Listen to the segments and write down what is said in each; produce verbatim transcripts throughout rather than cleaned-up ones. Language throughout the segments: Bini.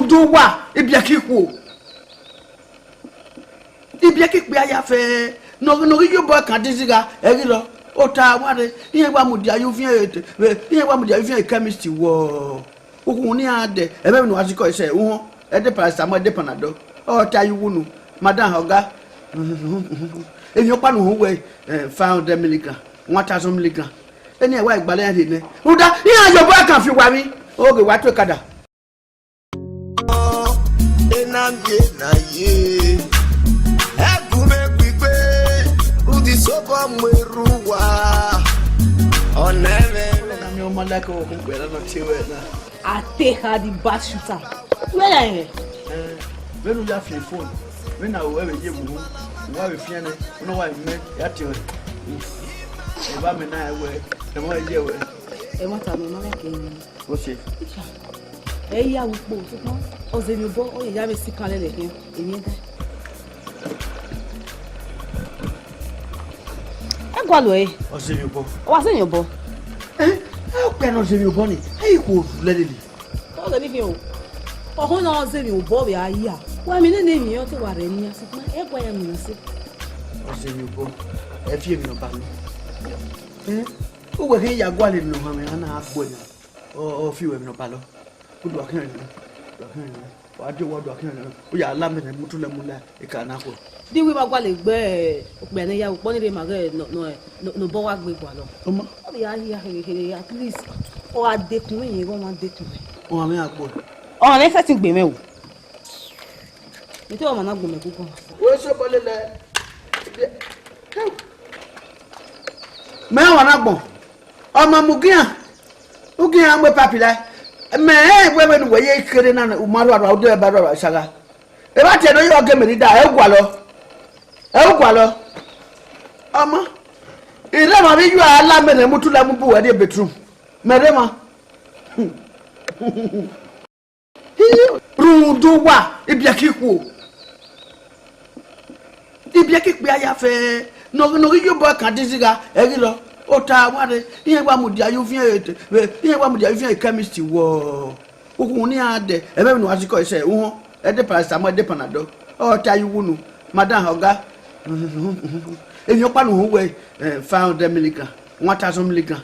Do wa, ibiẹka ikhuo. Ibiẹka ikpia ya fẹ, ne ọ ghi, ne ọ ghi ye obọ kan dizigha, ẹ ghi rrọọ. Ota wa rre, iran wa mudia ye uviẹn, vbe, iran wa mudia ye uviẹn chemist wọ. Ukhunmwu ne iran dẹ, ẹmwẹ vbene uwa sikọ sẹ, uhọn, ẹ de paracetamol, ẹ de panadol. Ọ ta ye uwu unu, madam, ọga. Emwi ọkpa ne uhunmwu wẹ, eh, five hundred milligram, one thousand milligram. Eni ẹ wa gbalẹ iran rhie nẹ. Rhunmwuda, iran ye obọ kan fi uwa emwi, oghe wa tuẹ kada. Ena miẹn na ye, ẹgumẹ gbigbe, rhunmwuda isobọ mu erha uwa, ọ nẹ mwẹ. Ọna miẹn ọma like ọvbokhan ugbẹn na nọ tie ruẹ na. Atekha the bad shooter. Where are you? Eh, vbene u ya fian phone, vbene a ru ẹvbo ye vbe uhunmwu, u wa vbe fian nẹ, u na wa mẹ, ya tie ruẹ. Eva mẹ na wẹ, ẹmwẹ ye wẹ. Ẹmwata nọ, ma like ẹmwẹ. What's it? Ẹ i ya vbe ukpo, sokpan ọ zẹ emwi obọ, ọ ye ya vbe si kan lele khian, emwi ẹga. Ẹ gualọ ẹre. Ọ zẹ emwi obọ. Ọ wa zẹ emwi obọ. Ẹ, ẹ okpia ne ọ zẹ emwi obọ ni, ẹ i khuo lẹlele. Ọ zẹ emwi khian o. Ọ họn ne ọ zẹ emwi obọ vbe a ya. Wa mi nene emwi ọ te wa rẹ nian, sokpan ẹ gua ya miẹn se. Ọ zẹ emwi obọ, ẹ fi emwi nọ ba nọ. Ẹ, uwẹ khin ya gualọ ne ọ han mwẹ, a na gbe na. Ọ, ọ fi wẹ emwi nọ ba lọ. U do a khian rẹn, u do a khian rẹn. Wa die owa, u do a khian rẹn. U ya la mẹ ne mu tu lẹ mu la eka na khuẹ. Di wẹ ma gualọ gbe okpia ne ya ukpọ ni rre ma ghe nọ, nọ, nọ, nọ obọ wa gbe gualọ. Ọma. Ọ ya hia here here, at least ọ gha dekun mwẹ, iye ghe ọmwa dekun mwẹ. Ọmwa mwẹ a gbe. Ọmwa mwẹ sẹtin gbe mwẹ o. Ete ọmwa na gbe mwẹ guguọ. Wẹ sẹ obọ lele. Mẹ ọmwa na gbọn. Ọma mu ugian, ugian mu epapi lae. Mẹ rẹn wẹ vbene uwẹ ye kherhe na, u ma rua rua, u de ba rua rua shagha. Evba tie ne ọ ye ọghe mẹ ni da, ẹ u gualọ. Ẹ u gualọ. Ọma, I rre emwa vbe iyuẹ a la mẹ rẹn mu tu la mu bu uwẹ rrie bedroom. Mẹ rre emwa. Rhunmwuda uwa, ibiẹka ikhuo. Ibiẹka ikpia ya fẹ, ne ọ, ne ọ ghi ye obọ kan dizigha, ẹ ghi rrọọ. Ota wa rre, iran wa mudia ye uviẹn, vbe, iran wa mudia ye uviẹn chemist wọ. Ukhunmwu ne iran dẹ, ẹmwẹ vbene uwa sikọ sẹ, uhọn, ẹ de paracetamol, ẹ de panadol. Ọ ta ye uwu unu, madam, ọga. Emwi ọkpa ne uhunmwu wẹ, eh, five hundred milligram, one thousand milligram.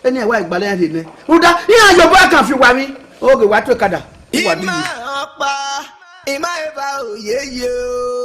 Eni ẹ wa gbalẹ iran rhie nẹ. Rhunmwuda, iran ye obọ kan fi uwa emwi, oghe wa tuẹ kada. Uwa di ima yi. Ọkpa, ima eva oyeye o.